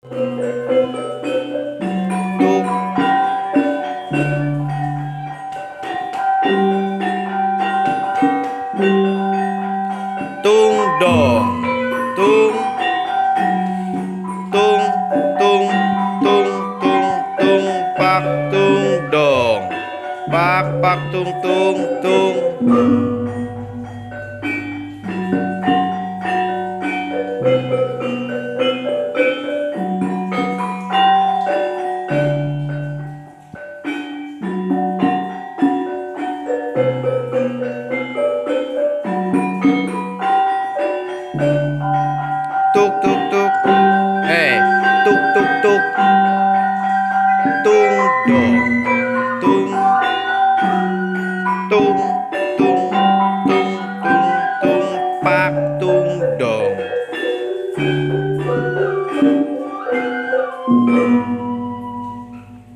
Tuk. Tung dong. Tung. Tung tung tung tung tung pak tung dong. Pak pak tung tung tung. Tuk tuk tuk. Tuk tuk tuk. Tung dong. Tung. Tung tung tung tung tung pak tung dong.